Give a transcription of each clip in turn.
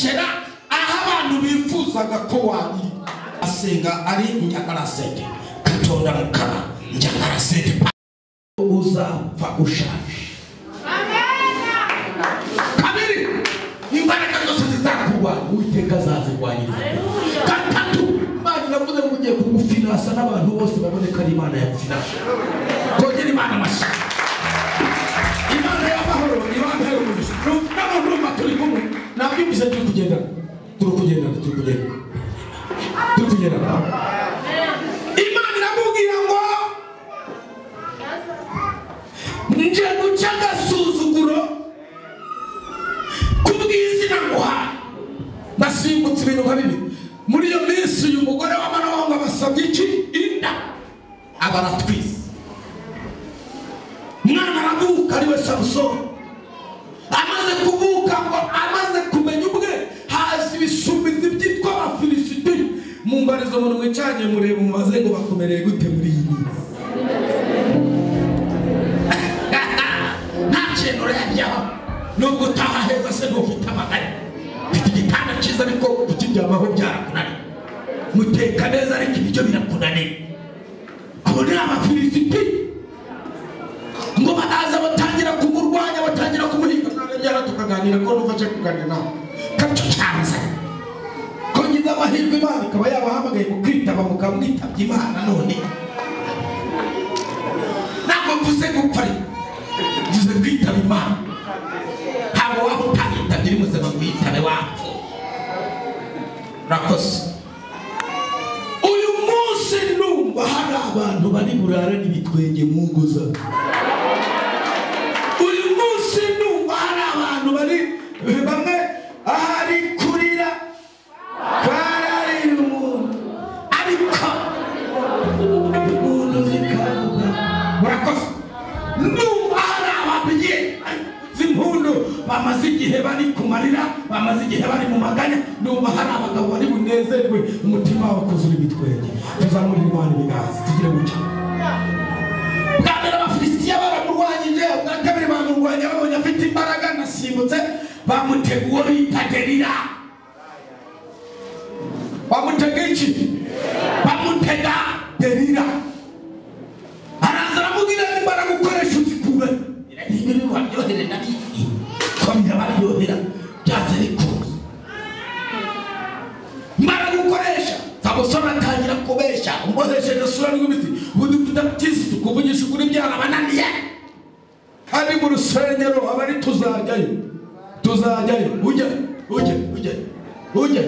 Gucecekera aho abantu bifuzaga ko wari asenga ari njagala sente Katonda mukama njagala sente uzapfa ushaje. Kabiri, imbaraga zose zizakugwa Uwiteka azazirwanyiriza. Gatatu, Imana iravuze ngo ugiye kugufinasa n'abantu bose baboneka ari Imana yagufinasa. Kongera Imana amashyi. Imana y'amahoro ibampere umugisha. N'abantu urumva turi kumwe nabyumvise turi kugendana turi kugendana turi kugendana turi kugendana. Imana iramubwira ngo nje guca agasuzuguro kubw'izina nguhaye. Nasimbutse ibintu nka bibiri muri iyo minsi. Uyu mugore w'amahanga basabye iki? Inda. Aba aratwise umwana aravuka ariwe Samusoni. Amaze kuvuka ngo amaze kumenya ubwe haza ibisumizi byitwa Abafilisiti. Mumbarizo umuntu mwicanye mureba mubaze ngo bakomereye gute muri iyi minsi. Nta kintu urebyeho nubwo utaha heza se ntufite amagare, ufite igitanda cyiza ariko kukiryamaho byarakunaniye, muteka neza ariko ibiryo birakunaniye. Abo ni Abafilisiti ngo baraza batangira kumurwanya batangira kumuhiga. Byara tukaganira ko numva nshaka kuganira nawe kacyo cyanze ko ngize amahirwe Imana ikaba yabahamagaye mukitaba mukamwitabye Imana. None ntabwo mvuze gupfa, mvuze kwitaba Imana. Ntabwo waba utayitabye uri muzima ngo uyitabe wapfa. Urakoze. Uyu munsi numva hari abantu bari burare n'ibitwenge mu ngo zabo. Uyu munsi numva hari abantu bari bamwe ahari kurira kwararira umuntu ariko umuntu zikavuga. Murakoze. Numva hari ababyeyi z'impundu bamaze igihe bari kumarira, bamaze igihe bari mu maganya. Numva hari abagabo bari bunezerwe umutima wabo kuzura ibitwenge. Tuzamurire Imana ibiganza tugire gutya. Bwa mbere Abafilisitiya baramurwanyije, ubwa kabiri bamurwanya babonye afite imbaraga nasimbutse bamutega uwo bita Delila. Bamutega iki? Bamutega Delila. Araza aramubwira ngo imbaraga ukoresha uzikure. Ibintu baryohere ndabizi ko birabaryohera byanze bikunze. Imbaraga ukoresha. Samusoni atangira kubeshya umbohesheje sura n'ibiti ubundi ufite kirisitu kuvugisha ukuri byarabananiye. Kandi mu rusengero abari tuzajyayo tuzajyayo ujye ujye ujye ujye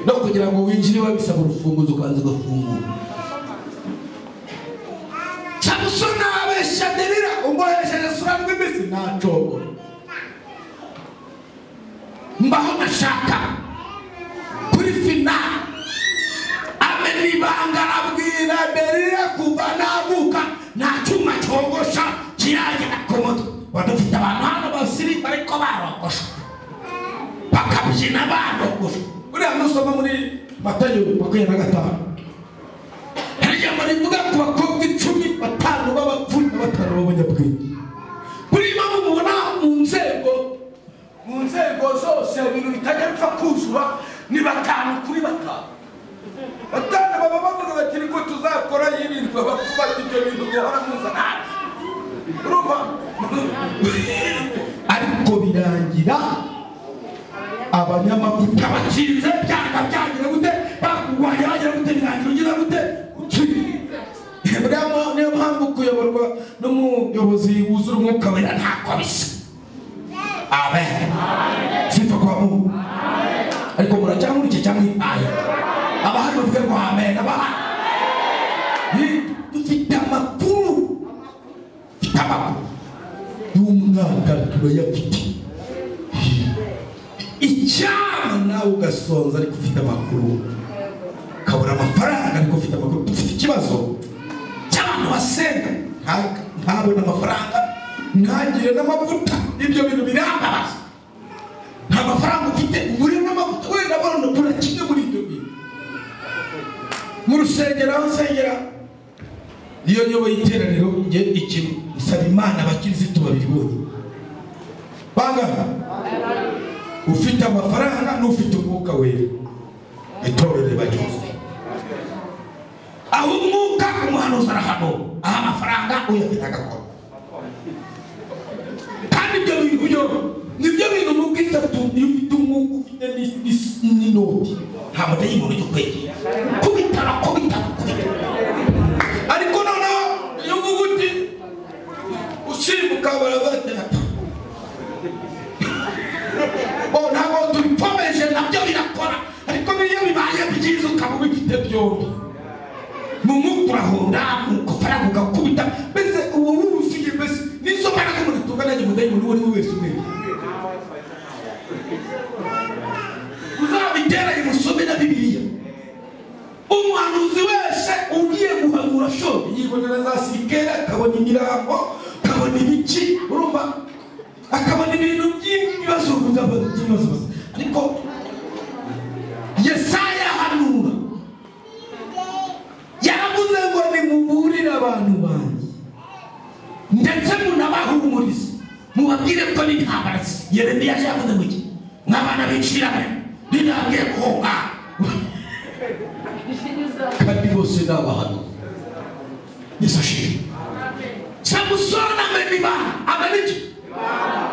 no kugira ngo winjire babisaba urufunguzo ukanza ugafungura. Samusoni abeshya Delila umbohesheje sura n'ibiti ntacogora mbaho nashaka kuri finali. Amena ibanga arabwira Delila kuva navuka nta cyuma cyogosha kiragera ku mutwe. Badufite abantu hano basiri bariko barogosha bakabyina barogosha. Uriya nusoma muri Matayo 25 hari ijambo rivuga ku bakobwa 10, 5 b'abapfu na 5 b'abanyabwenge. Buri mpamvu mubona mu nzego zose ibintu bitajya bipfa kuzura ni 5 kuri 5. 5 baba bavuga bati niko tuzakora y'ibintu abapfu bati ibyo bintu duhora muzana. Urumva? Ariko birangira abanyamavuta batsinze byanga byagira gute bakurwanya bagira gute birangira ugira gute utsinze. Niyo mpamvu kuyoborwa n'umuyobozi wuzura umwuka wera ntako bisa. Amen. Sifa kwa Mungu. Ariko muracyangurikiye cyangwa aya abahari bavuge ngo amen. Abahari dufite amakuru, dufite amakuru y'umwaka turayafite. Icyama nawe ugasonza ariko ufite amakuru, ukabura amafaranga ariko ufite amakuru. Dufite ikibazo cy'abantu basenga ntabone amafaranga ntagire n'amavuta. Ibyo bintu birambabaza. Nta mafaranga ufite ubure n'amavuta wenda bona ubura kimwe muri ibyo bintu. Mu rusengero aho nsengera iyo nyoboye iteraniro nge ikintu nsaba Imana abakirisitu babiri bonyine. Bangahe? Ufite amafaranga n'ufite umwuka wera, itorero riba ryuzuye. Aho umwuka umuhanuzi arahanura, aho amafaranga uyafite agakora. Kandi ibyo bintu byo nibyo bintu mubwiza iyo ufite umwuka ufite n'inoti nta mudayimoni ujya ukwegera kubitara kubitara kubitara. Ariko noneho iyo uvuga uti usimbuka barabatera, ntabwo tubikomeje nabyo birakora. Ariko iyo bibaye byiza ukaba ubifite byombi, mu mwuka urahonda, mu mafaranga ugakubita, mbese uwo wuzuye, mbese nizo mbaraga umuntu atunganya umudayimoni uwo ari we wese umwe. Uzabiteranye musome na Bibiliya. Umuhanuzi wese ugiye guhanura shobi yibonera za sikera, akabona imirambo, akabona ibiki, urumva akabona ibintu by'ibibazo by'ibibazo. Ariko Yesaya ahanura yaravuze ngo nimuburire abantu banjye ndetse munabahumurize, mubabwire ko n'intambara. Yeremiya yavuze ngo iki? Nk'abana b'icirame nintabwiye guhunga, kandi bose ni abahanuzi. Yesu ashimwe. Samusoni amena ibanga, amena iki?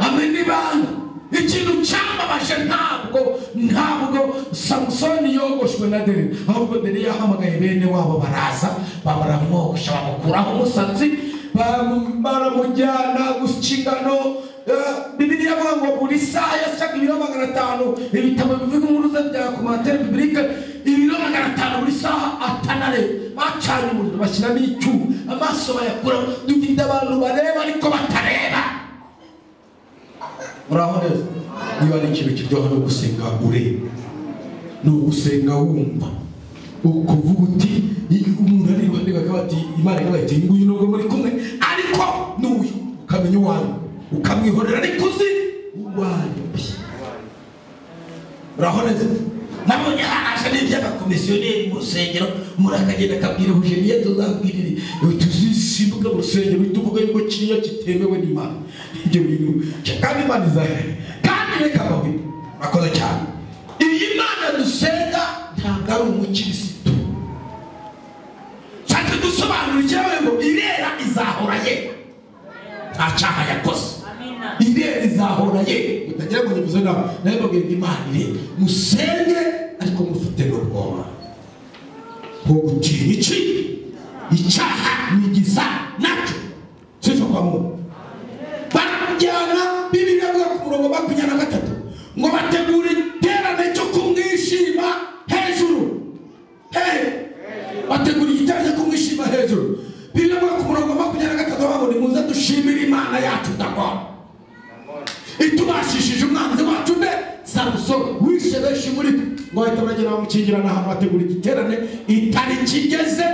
Amena ibanga. Ikintu cyambabaje ntabwo Samusoni yogoshwe na Delila, ahubwo Delila yahamagaye bene wabo baraza baramwogosha, bamukuraho umusatsi, baramujyana guca ingano. Bibiliya ivuga ngo buri saha yasyaga ibiro 500. Ibitabo bivuga inkuru ze bya komantere bibilike, ibiro 500 buri saha atanare. Bacanye umuriro bashyiramo icyuma, amaso bayakuraho. Dufite abantu bareba ariko batareba. Muraho neza. Niba ari ikintu kiryoha no gusenga ureba, ni ugusenga wumva, ukuvuga uti umuntu ari iruhande rwawe ati Imana ikabaye nguyu nubwo muri kumwe ariko n'uyu, ukamenya uwawe ukamwihorera ariko uzi uwawe. Muraho neza. Nabonye haraje n'iby'abakomisiyoneri mu rusengero, umuntu akagenda akabwira Eugenie tuzabwirire tuzisimbuke mu rusengero tuvuge yuko kiriya kitemewe n'Imana. Ibyo bintu kandi Imana izahe, kandi reka mbabwire murakoze cyane. Iyi Mana dusenga ntabwo ari umukirisitu. Nshaka gusobanura icyabaye ngo irera izahora ye, nta cyaha yakoze. Irera izahora ye, mutagira ngo nivuze nawe nawe mbabwira ngo Imana irera. Musenge ariko mufite n'ubwoba bwo gutinya iki? Icyaha nigisa nacyo. Sifa kwa Mungu. Barajyana, Bibiliya ivuga ku murongo 23 ngo bategura igiterane cyo kumwishima hejuru. Bategura igiterane cyo kumwishima hejuru. Bibiliya ivuga ku murongo 23 bavuga ngo nimuze dushimire Imana yacu Dagoni itubashishije umwanzi wacu nde Samusoni wishe benshi muri twe. Ngo bahita bagera bamukingirana ahantu bategura igiterane, itariki igeze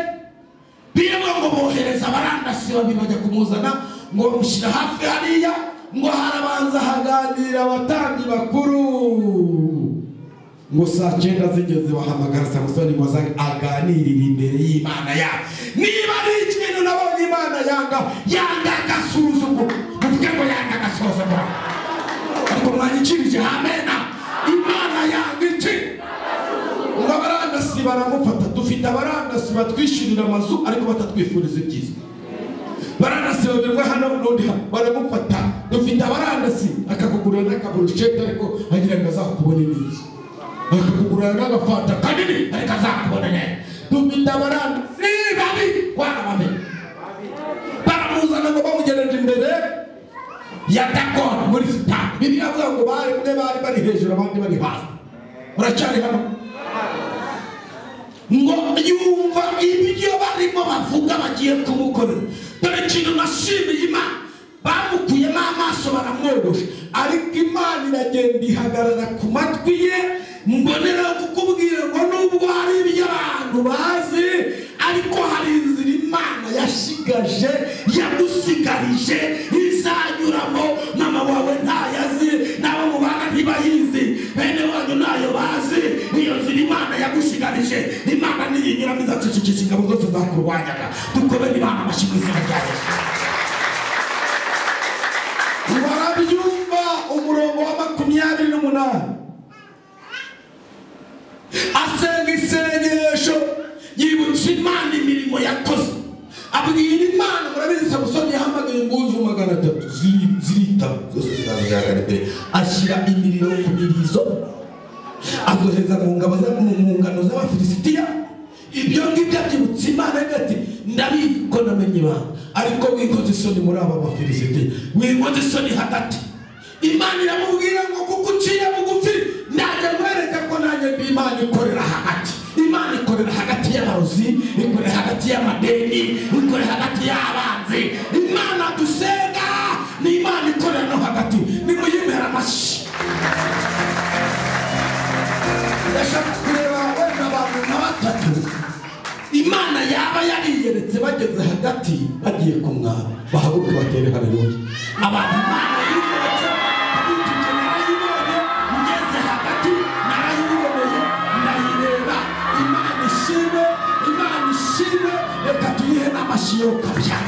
Bibiliya ngo bohereza abarandasi babiri bajya kumuzana, ngo bamushyira hafi hariya, ngo harabanza haganira abatambyi bakuru. Ngo saa 9 zigeze bahamagara Samusoni ngo aze aganirire imbere y'Imana yabo. Niba ari ikintu nabonye Imana yanga, yanga agasuzuguro. Muvuge ngo yanga agasuzuguro. Ariko mwanyikirije amena. Imana yanga iki? Ngo abarandasi baramufata. Dufite abarandasi batwishyurira amazu ariko batatwifuriza ibyiza. Barandasi babiri umwe hano n'undi hano baramufata. Dufite abarandasi akakugurira n'akaburushete ariko agira ngo azakubone neza, akakugurira n'agafanta kanini ariko azakubone neza. Dufite abarandasi babi warabamenye. Baramuzana ngo bamugereje imbere ya Dagoni muri sitade. Bibiliya ivuga ngo bari bari bari hejuru abandi bari hasi. Muracyari hano? Ngo yumva ibyo barimo bavuga bagiye kumukorera. Dore ikintu nashimiye Imana, bamukuyemo amaso baramwogosha, ariko Imana iragenda ihagarara ku matwi ye. Mbonera kukubwira ngo nubwo hari ibyo abantu bazi, ariko hari inzira Imana yashigaje, yagusigarije, izanyuramo. Mama wawe ntayazi, n'abo mubana ntibayizi, bene wanyu ntayo bazi. Iyo nzira Imana yagushigarije, Imana niyinyuramo izacecekesha ingabo zose zakurwanyaga. Dukomere Imana amashyi mu izina rya Yesu. Barabyumva. Umurongo wa 28 8. Asenga isengesho yibutsa Imana imirimo yakoze, abwira Imana. Murabizi Samusoni yahamagaye impuzu 300 zirita zose ziraza zihagarara imbere, ashyira imiriro ku mirizo, azohereza mu ngabo mu ngano z'Abafilisitiya. Ibyo ngibyo abyibutsa Imana ati ndabizi ko namenye ibanga, ariko winkoze isoni muri aba Bafilisitiya, winkoze isoni hagati. Imana iramubwira ngo kuko uciye bugufi najya nkwereka ko nanjye ndi Imana ikorera hagati. Imana ikorera hagati y'abarozi, ikorera hagati y'amadeni, ikorera hagati y'abanzi. Imana dusenga ni Imana ikorera no hagati. Nimuyimera amashyi. Ndashaka kureba wenda abantu nka batatu Imana yaba yariyeretse bageze hagati bagiye kumwara, bahaguruke batere haleluya. Abantu Imana yiyeretse narayibonye, ngeze hagati narayiboneye, ndayireba. Imana ishimwe, Imana ishimwe. Reka tuyihe n'amashyi yo kabya.